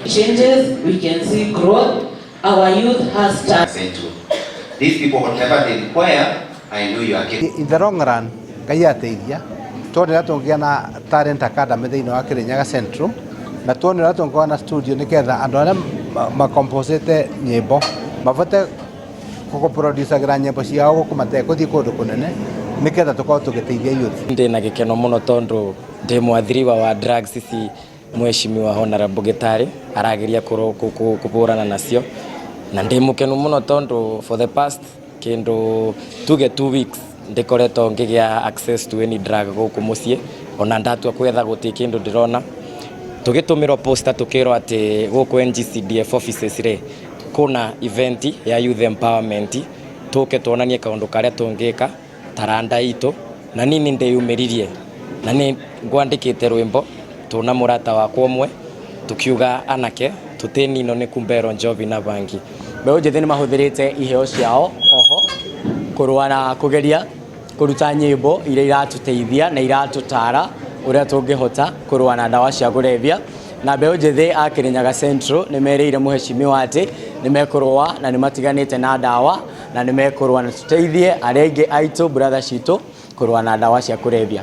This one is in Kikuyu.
Changes, we can see growth. Our youth has started. Central. These people, whatever they require, I know you are capable. In the long run, Ngai ateithia tuone ũrĩa tũngĩgĩa na talent academy thĩinĩ wa Kirinyaga Central, na tuone ũrĩa tũngĩkorwo na studio nĩgetha andũ arĩa makomposete nyĩmbo mabote gũproducagĩra nyĩmbo ciao gũkũ matekũthiĩ kũndũ kũnene, nĩgetha tũkorwo tũgĩteithia youth. Ndĩ na gĩkeno mũno tondũ ndĩ mwathiriwa wa drugs ici mheshimiwa Honorable Gitari arageria kũhũrana nacio, na ndĩ mũkenu mũno tondũ for the past kĩndũ tuge 2 weeks ndĩkoretwo ngĩgĩa access to any drug gũkũ mũciĩ. Ona ndatua kwetha gũtirĩ kĩndũ ndĩrona. Tũgĩtũmĩrwo poster tũkĩrwo atĩ gũkũ NGCDF offices rĩ kũna event ya youth empowerment, tũke tuonanie kaũndũ karĩa tũngĩka taranda itũ, na nini ndĩyumĩririe na nĩ ngwandĩkĩte rwĩmbo tũna mũrata wakwa ũmwe tukiuga anake tũtĩnino nĩ kumbero njovi na bangi. Mbeũ njĩthĩ nĩ mahũthĩrĩte iheo ciao oho kũrũa na kũgeria kũruta nyĩmbo iria iratũteithia na iratũtara ũrĩa tũngĩhota kũrũa na ndawa cia kũrebia. Na mbeũ njĩthĩ a Kirinyaga Central nĩ merĩire mũhecimiwa atĩ nĩ mekũrũa na nĩ matiganĩte na ndawa na nĩ mekũrũa na tũteithie arĩa aingĩ aitũ, brother citũ, kũrũa na ndawa cia kũrebia.